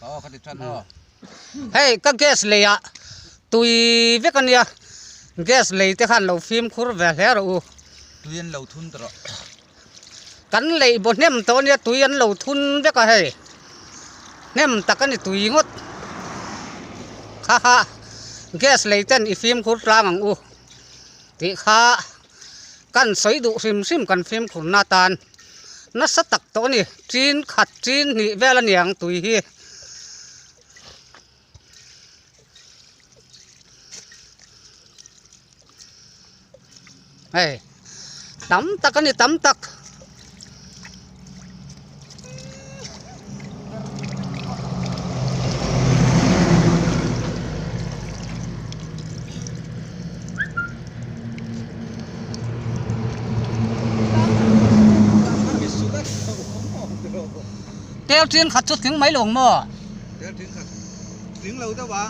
Aw ka ti tan aw. Hei ka gas lei ah tui vek ania gas lei te khan lo fimkhur ve hle rawh u. Tui an lo thun ta rawh. Kan leih baw hnem tawh ania tui an lo thun vek a hei hnem tak a ni tui ngawt kha kha gas lei ten i fimkhur tlang ang u tih kha kan sawi duh hrim hrim kan fimkhur na tan nasa tak tawh a ni tin khat tin hnih vel a niang tui hi. Hei tam tak a ni tam tak. Tel ṭin khat chu tling mai lo ang maw? Tel ṭin khat tling lo deuh a.